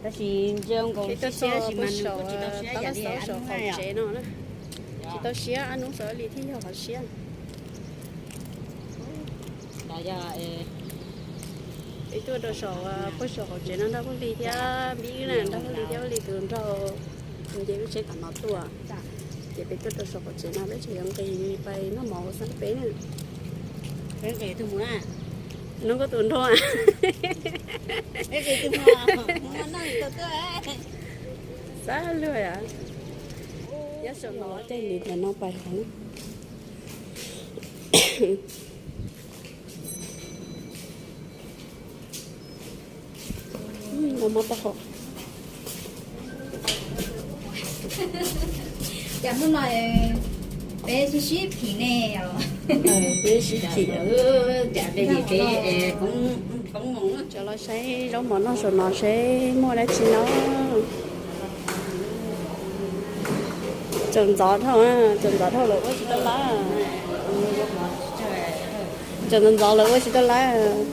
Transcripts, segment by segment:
Tab sis ntshe nkaus siab tab laj xauv saum qaum tsev no na. Tsis tau siab, ab nub xav li thiaj yog qhov siab. Peb tuaj rau saum, puag saum qaum tsev no nrog Paj Lis thiab Npib na, nrog Paj Lis thiab Paj Lis tus nraug nce lub tsheb tom no tuaj. Ces peb tuaj rau saum qaum tsev no peb tseem yuav nqis pais noj mov ua xab peb na. Nub koj tus nraug xab luag a. Nyob saum no tej li ntawm no pais hov. Los mov tau hov. Cas hnub no peb sib sib phim ne os. Peb sib phim. Cov los saib zaub mov noj saum no seb muaj dab tsi noj. Tseem ntxov dhau, tseem ntxov dhau lawv ua tsis tau lawm. Tseem ntxov ntxov lawv ua tsis tau lawm.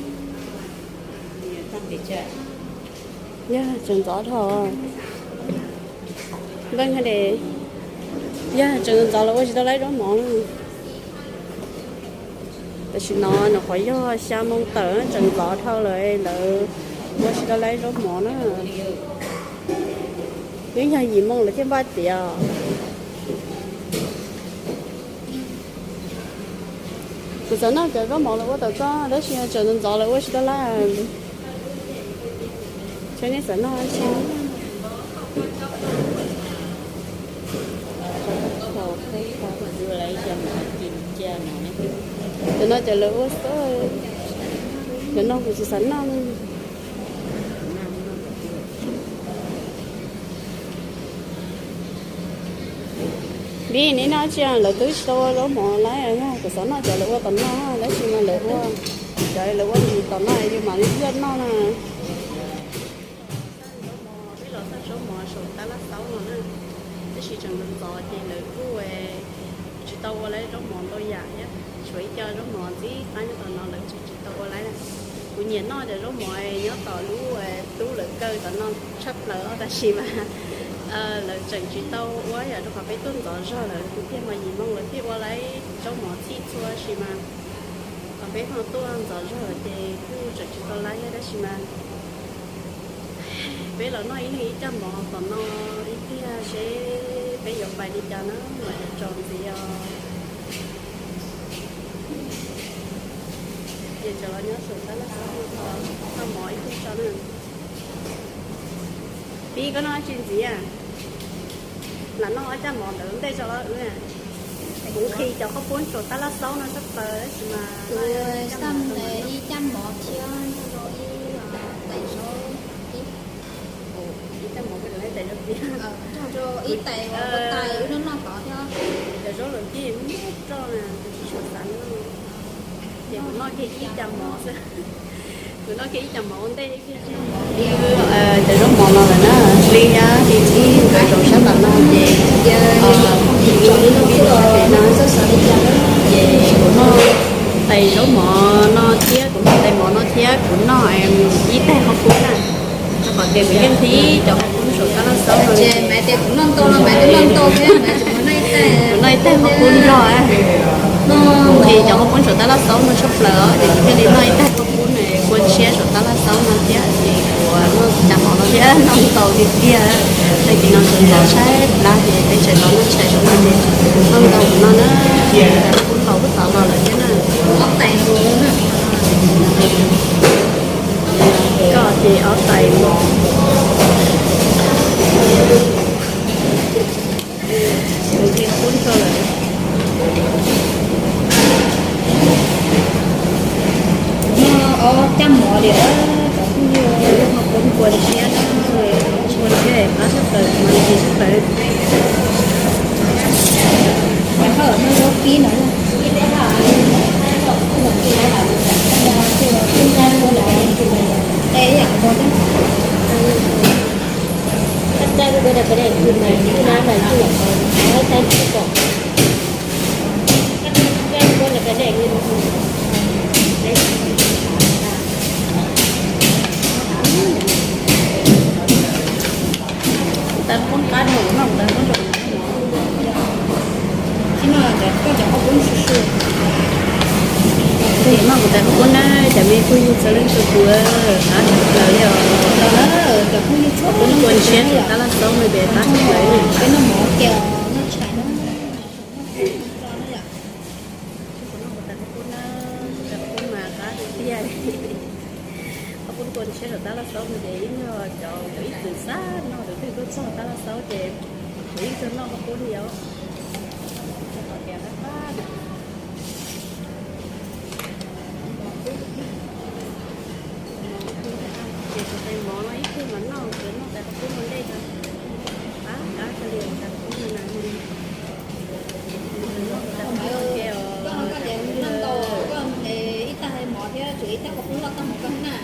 Yog tseem ntxov dhau. Npleej hab de. Yog tseem ntxov lawv ua tsis tau lawm zaub mov. Tam sim no nyuam qhuav yog xya moo tawm tseem ntxov dhau lawm, lawv ua tsis tau lawm zaub mov na. Yeej yog yim moo lawv thiaj npaj tiav. Kuv xav noj cov zaub mov lawv ua tom txob tab sis tseem ntxov lawv ua tsis tau lawm. Ces nej xav noj dab tsi? Cov no cov lawv ua xwb, cov no kuv tsis xav noj. Vim neb noj tsis, lawv twb tsis tau ua zaub mov lawm, yog kuv xav noj cov lawv ua tom no, tab sis mas lawv ua, cov lawv ua ntsis tom no yus mam li thiaj noj na. Peb los txog zaub mov saum tab laj xaub no na, tab sis tseem ntxov ntxov ces lawv kuj tsis tau ua lawm zaub mov ntau yam thiab, tshuav ib co zaub mov ntxim qab nyob tom no lawv tseem tsis tau ua lawm. Kuv nyiam noj cov zaub mov nyob tom lub tub lawv kaw tom no tshaj plaws, tab sis mas lawv tseem tsis tau ua yom, rau qhov peb tuaj ntxov zog lawm, kuv thiaj mas yim moo lawv thiaj ua lawm zaub mov txhij txhua, tab sis mas qhov peb ho tuaj ntxov zog lawm ces kuj tseem tsis tau lawm, tab sis mas peb los noj ib leeg ib caj mov tom no ib pliag seb peb yuav pais li cas na, mas yuav tsaus ntxiv os. Ces cov los nyob saum tab laj xaub noj mov ib pliag tso na. Pib, koj noj dab tsi ntxiv? Lam noj ob caj mov ntawd ntej tso los wb. Kuv nqhis cov qhaub poob saum tab laj xaub no tshaj plaws tab sis mas ib caj mov thiab ib tais zaub, ib tais zaub, ib tais zaub, ib tais ua tais wb noj noj tod thiab. Cov zaub los ntij muaj roj na, kuv tsis tshua xav noj. Ces kuv noj kiag ib caj mov xwb. Kuv noj kiag ib caj mov ua ntej. Cov zaub mov no lawm na, hli nyab hli ib nkawd zaum sab tom no ces, ces kuv noj tais zaub mov no thiab, kuv noj tais mov no thiab, kuv noj ib tais qhaub poob na. Rau qhov tias kuv yeej nqhis cov qhaub poob saum tab laj xaub no. Ces mas tias kuv noj ntau no mas kuv noj ntau thiab mas kuv noj ib tais, kuv noj ib tais qhaub poob nrog. Kuv nqhis cov qhaub poob saum tab laj xaub no tshaj plaws os, ces kuv thiaj li noj ib tais qhaub poob kua tshiab saum tab laj xaub no thiab, ces kuv noj caj mov no thiab noj ntau tiag tiag. Tag kis no tseem ntxov tshaib plab ces peb tseem los noj tshais saum no ces noj ntau no na. Qhaub poob laus kuj txav los lawm thiab na. Koj ces ob tais mov. Kuv nqhis qhaub poob tso lawm. Noj ob caj mov li, cov phooj ywg, qhaub poob kua tshiab, kua tshiab qab tshaj plaws, mas nqhis tshaj plaws. Noj zaub pib no. Phooj ywg txhua leej txhua tus, qab tshaj plaws li os. Peb kuj nrhiav tus tab laj xaub no ces qab tshaj plaws li. Kuv noj ua tas qhov qub na, tas qhov qub mas qab tiag tiag li. Qhov qub tuaj nrhiav tus tab laj xaub no ces ib nyuag cov ib txwm xav noj tus twg tuaj txog tab laj xaub ces kuv ib tug noj qhov qub li os. Qhov tias qab qab na. Ces tus tais mov no ib tug mas noj, tus noj tas qhov qub ua ntej ko. Qab qab kawg li tas qhov qub no na. Koj ces noj ntau, koj ib tag mov thiab tsuas ib tag qhov qub loj tag mov koj na.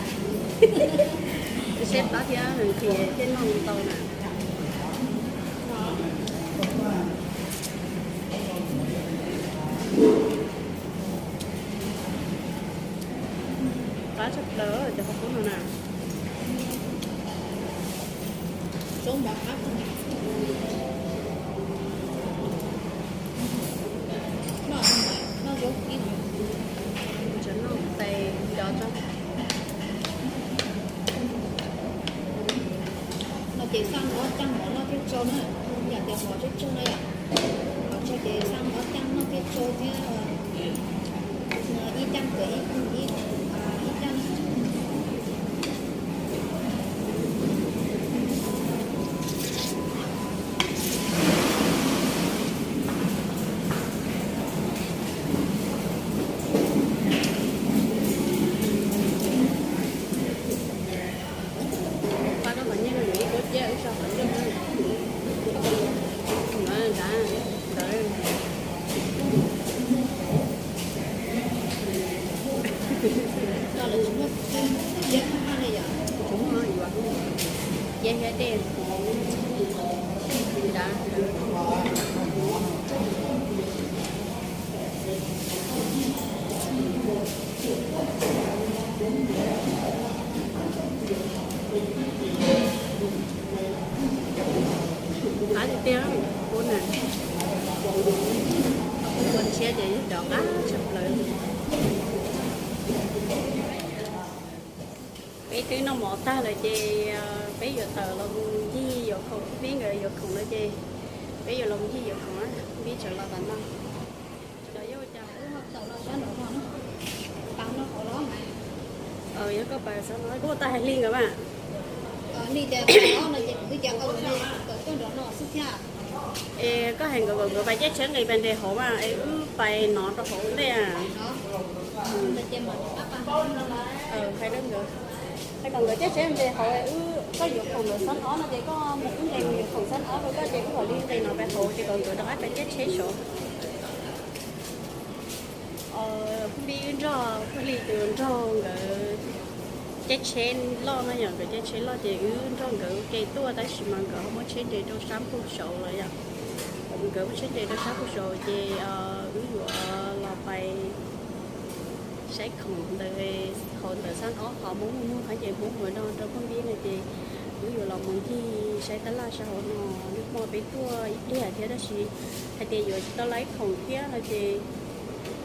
Seb pab thiab nws thiaj noj ntau na. Qab tshaj plaws cov qhov qub no na. Tseem noj tes cov tso. No ces xaj mov caj mov noj thiab tsau na, yam tias mov tsau tsau na yom. Mov tsau ces xaj mov caj noj thiab tsau thiab, ib caj tes ib, ib caj. Pab koj qhov nyiaj no yuav ib kub ciab wb tso qhov ncauj na. Nov nrad ntawd. Tsis muaj, yuav ciab thiab dej nrad. Qab tiag tiag, kuv na, kuv ua ntshiab ces yog cov qab tshaj plaws. Peb twb noj mov tag lawm ces peb yuav tawm los mus ncig yuav khoom, Phooj Npib nkawd yuav khoom lawm ces peb yuav los mus ncig yuav khoom na, Phooj Npib tseem los tom no. Cov yog cas, yog koj pas xov no kuj tau hais li nkawd mas. Es koj hais nkawd kom nkawd pais caij tsheb nqis pais nres hauv mas es wb pais no rau hauv ntej. Hais rau nkawd, hais kom nkawd caij tsheb nres hauv, wb, koj yuav khoom ntawm xab ob no ces koj mus wb nqis mus yuav khoom xab ob rau koj ces wb mam li nqis no pais hauv ces kom nkawd rov qab pais caij tsheb saud. Phooj Npib wb nrog Phooj Hli tus nraug nkawd caij tsheb loj no, yog nkawd caij tsheb loj ces wb nrog nkawd ua ke tuaj tab sis mas nkawd ho muab tsheb nres rau sab pug saud lawm yom. Nkawd muab tsheb nres rau sab pug saud ces wb yuav los pais saib khoom ntawd, hauv ntawm xab ob qhov Hmoob muag qhov ces Hmoob mus no rau Phooj Npib no ces wb yuav los mus ncig saib tab laj sab hauv no. Lub hmo peb tuaj ib pliag thiab tab sis hais tias yuav tsis tau laib khoom thiab no ces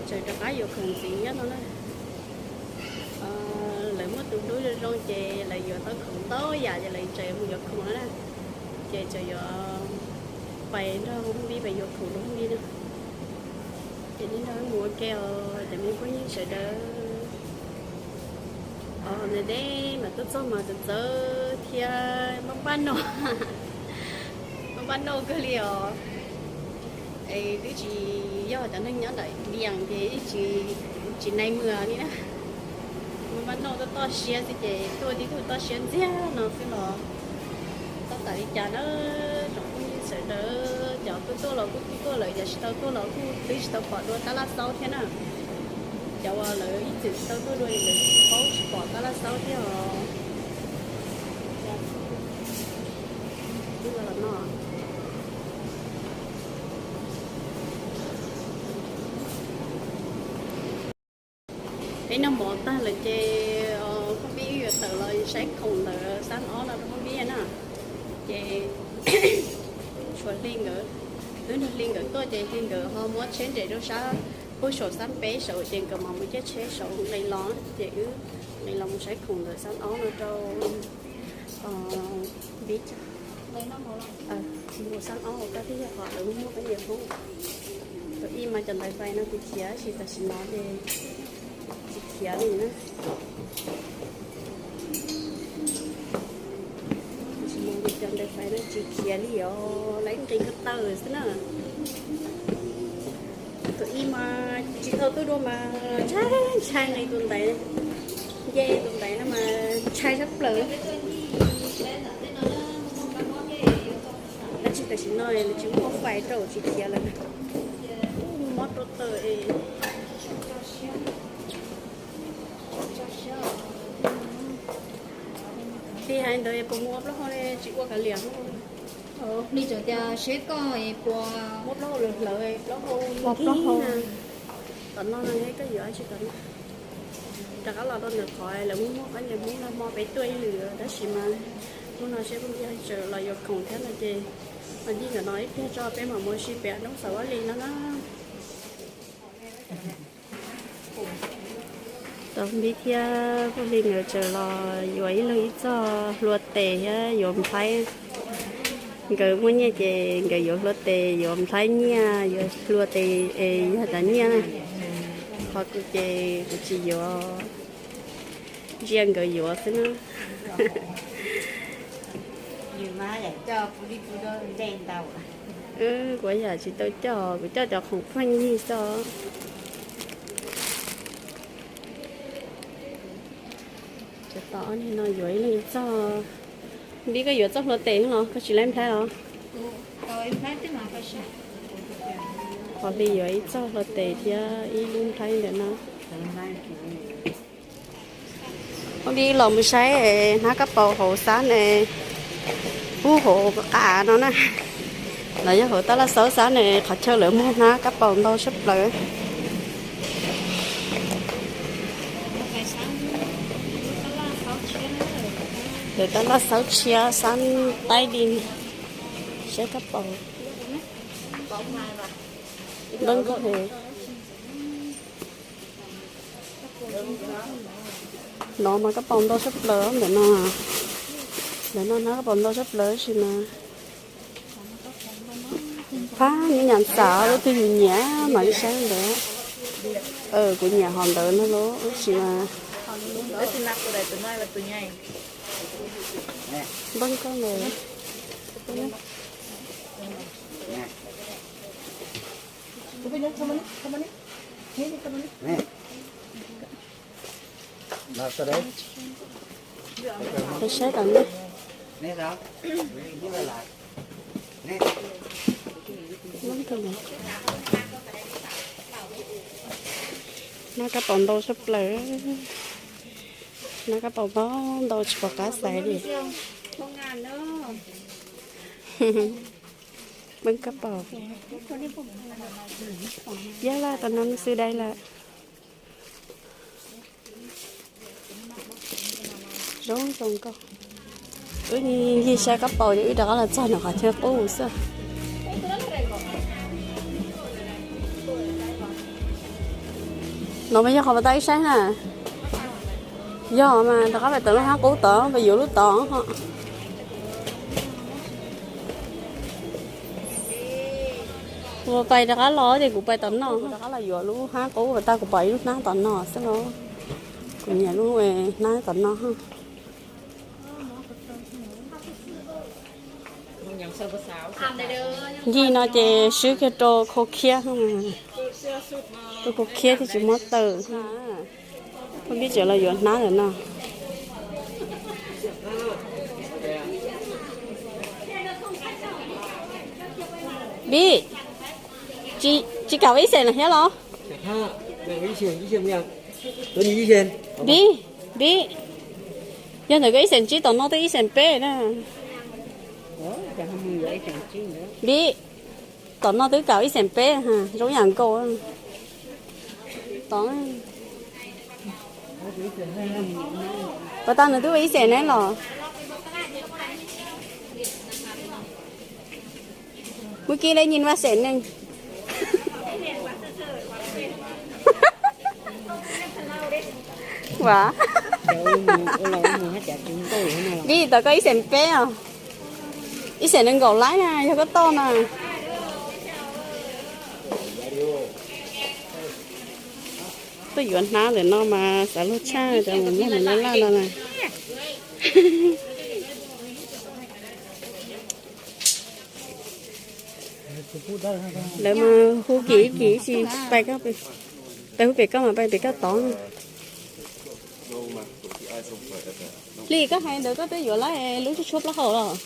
tseem rov qab yuav khoom ntxiv thiab no na. Lawv muaj tus hlub zoo zoo ces lawv yuav tau khoom ntau yam ces lawv tseem mus yuav khoom no na. Ces tseem yuav pais nrog Phooj Npib pais yuav khoom rau Phooj Npib na. Ces nej nrog wb mus ua ke os cov me phooj ywg sawv daws. Os, ntev ntev mas tuaj txog mas txawv txawv thiab, npaj npaj noj, npaj npaj noj kawg li os. Es twb tsis yog cov neeg nyob ntawm Vias ces tsis, tsis nai mws li na. Npaj npaj noj toj toj siab xwb ces tuaj tib tug toj siab ntxiag no xwb los tau tas li cas na. Tsoom phooj ywg sawv daws, cov tuaj tuaj los kuj tuaj tuaj lawm, cov tsis tau tuaj los kuj twb tsis tau pom dua tab laj xaub thiab na. Cov uas lawv ib txwm tsis tau tuaj dua lawv tsis paub tsis pom tab laj xaub thiab os. Twb los no. Peb noj mov tag lawm ces Phooj Npib wb yuav tawm los saib khoom ntawm xab ob no rau Phooj Npib na. Ces tshuav Hli nkawd, twb nrog Hli nkawd tuaj ces Hli nkawd ho muab tsheb nres rau sab Pub saum xab peb saum ces nkawd mam mus caij tsheb saum nqis los, ces wb nqis los mus saib khoom ntawm xab ob no rau Npib. Mus xab ob ua koj thiaj yog qhov lawv muaj qab nyiam Hmoob. Tus ib mas cov ntawv fais no kuv khiav, tab sis tam sim no ces tsis khiav li na. Cov ntawv fais no tsis khiav li os, lawv nqis ko taw xwb na. Tus ib mas tsis tau tuaj dua mas ntshai ntshai nqis tus ntawd, nce tus ntawd no mas ntshai sab plaws. Tab sis tam sim no nws tsis muaj fais rau tsis khiav lawm. Mob rau taw es. Tij hais ntawd puas mus ua plaub hau ne, tsis ua kav liam. Li tseem tias seb koj puas muab plaub hau lawv hlawv, plaub hau, plaub hau. Tom no no koj yuav tsis tom no. Rov qab los rau ntawm qhov lawv muaj muaj qab nyiam Hmoob no, hmo peb tuaj ib lwm tab sis mas hnub no seb phooj ywg tseem los yuav khoom thiab no ces, mas ncig ntawm no ib pliag tso peb mam mus ua si pem roob Xav Vaj Lis no na. Tau Npib thiab Paj Hli nkawd tseem los yuav ib leeg ib txoj hlua tes thiab yuav nplhaib. Nkawd muaj nyiaj ces nkawd yuav hlua tes, yuav nplhaib nyiaj, yuav hlua tes es yog cov nyiaj na. Qhov kuv ces kuv tsis yuav, ntsia nkawd yuav xwb na. Kuv yam tsis tau coj, kuv coj cov khoom pheej yig xwb. Cov tos ob niag no yuav ib leeg ib txoj. Npib, koj yuav txoj hlua tes los koj tsis laib nplhaib los? Qhov Hli yuav ib txoj hlua tes thiab ib lub nplhaib ntawm no. Ua li los mus saib hnab kab paus hauv xab ne, pub hauv qab av no na. Los yog hauv tab laj xaub xab ne, qhov chaw lawv muag hnab kab paus ntau sab plaws. Lawv tab laj xaub tshiab xab taib li. Saib kab paus. Npawb nkauj he. No mas kab paus ntau sab plaws ntawm no. Ntawm no hnab kab paus ntau sab plaws tab sis mas phab nyob nyam ntxav lub twg yus nyiam mam li saib ntawd. Kuv nyiam hom ntawd no lub tab sis mas npawb nkauj ntawd. Saib tom no. Hnab kab paus ntau sab plaws. Hnab kab paus ntau ntau tsis pom qab xaiv li. Npawb kab paus. Yog laj tom no xwb dai lawm. Zoo zoo nkauj. Wb ncig saib kab paus ces wb rov qab los txog nram qhov chaw qub xwb. No mas yog qhov pas tau ib saib na. Yog mas rov qab pais tom lub hnab qub tod, pais yuav lub tod. Kuv pais rov qab los ces kuv pais tom no, rov qab los yuav lub hnab qub, tag kuv pom ib lub hnab tom no xwb los. Kuv nyiam lub hnab tom no. Ncig no ces swb kiag rau khau khiab, rau khau khiab thiaj tsis muab tawm. Phooj ywg tseem los yuav hnab lawm no. Npib, tsis kam ib xees lawm thiab los? Npib, Npib, yog ntawm koj ib xees tsib tom no twb ib xees peb na. Npib, tom no twb kam ib xees peb, zoo yam nkaus. Tom, pas tas nws twb ua ib xees ne los. Mus kis le nyim vaj xees neeg. Vas, Vij, tau koj ib xees peb os. Ib xees nees nkaum laib na, yog koj toj na. Tuaj yuav hnab ntawm no mas xav luag tshaj cov mus muag mus laj laj no na. Lawv mas hu kim ib kim tsis pais, pais hu pem koj mas pais pem koj tod. Hli, koj hais ntawd koj twb yuav lawm lub tshuaj tshuaj plaub hau los?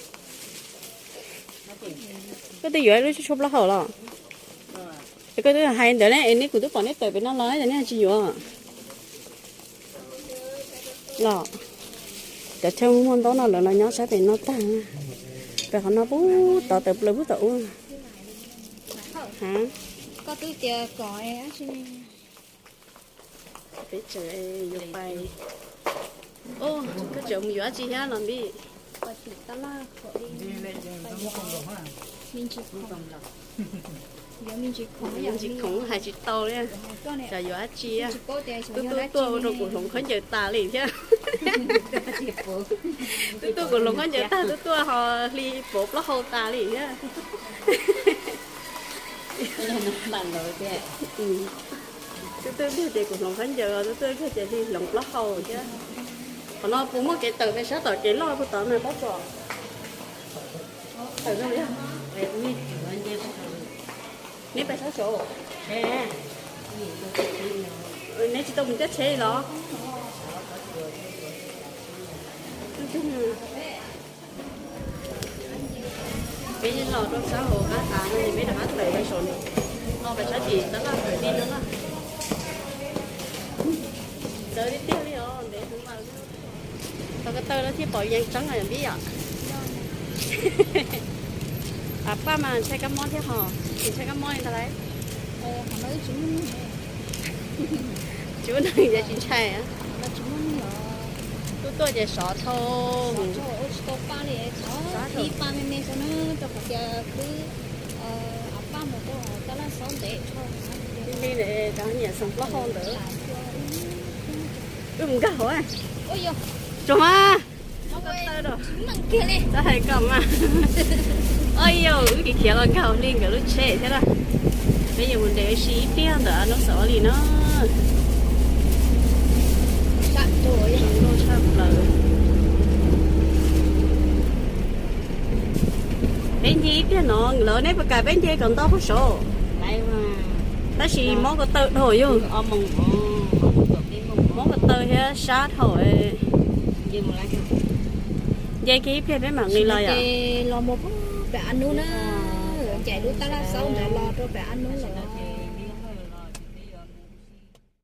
Koj twb yuav lub tshuaj tshuaj plaub hau los? Es koj twb hais ntawd ne, es neb kuv twb pom neb tawm pem no los es neb tsis yuav los? Cov chaw muag ntaub no lawv los nyob sab pem no tag. Pem qhov no pub tod tawm plaws pub tom ub. Ha, peb tseem yuav pais. Koj tseem mus yuav dab tsi thiab los Npib? Ntsis khoov hais tsis tau li. Xyov yuav dab tsi. Twb tuaj ua rau kuv hloov khaub ncaws tas li thiab. Twb tuaj kuv hloov khaub ncaws tag, twb tuaj ho Hli pov plaub hau tas li thiab. Twb tuaj tiag ces kuv hloov khaub ncaws, twb tuaj tiag ces Hli hloov plaub hau thiab. Qhov no puas muaj kev tawm pem sab tom kev loj puag tod na Pab Tsom? Tawm zoo li. Neb pem sab saud? Neb tsis tau mus caij tsheb los? Peb los rau sab hauv qab av no ces peb rov qab tawm pem saum no, pem sab tim tab laj tawm li no na. Txawv tiag tiag li os, ntev heev lawm. Tau ko taw no thiaj pom yees tseeb os Npib yom. Av paj mas ntshai kab mob thiab hos, tsis ntshai kab mob li ntag lauj. Tsis muaj neeg ces tsis ntshai. Twb tuaj ces sov dhau. Ib pa me me xwb na, rau qhov tias twb av paj mus rau tab laj xob ntev dhau. Li ntawd cov nyiam xoom plaub hau ntawd. Wb mus nkag hauv. Tsuas mas, txhob hais kom mas. Oj yau, wb khiav khiav los nkag hauv Hli nkawd lub tsheb thiab na. Peb yuav mus nres ua si ib pliag ntawm Nub Xaus li no. Zoo nkauj tshaj plaws. Peb nce ib pliag no lawm, neb puas kam peb nce kom nto puag saud? Tab sis mob ko taw dhau yog. Mob ko taw thiab sab dhau. Nce kiag ib pliag peb mam nqis los yom. Los mus pem Ab Nub na, ncaim lub tab laj xaub ntawd los rau pem Ab Nub lawm.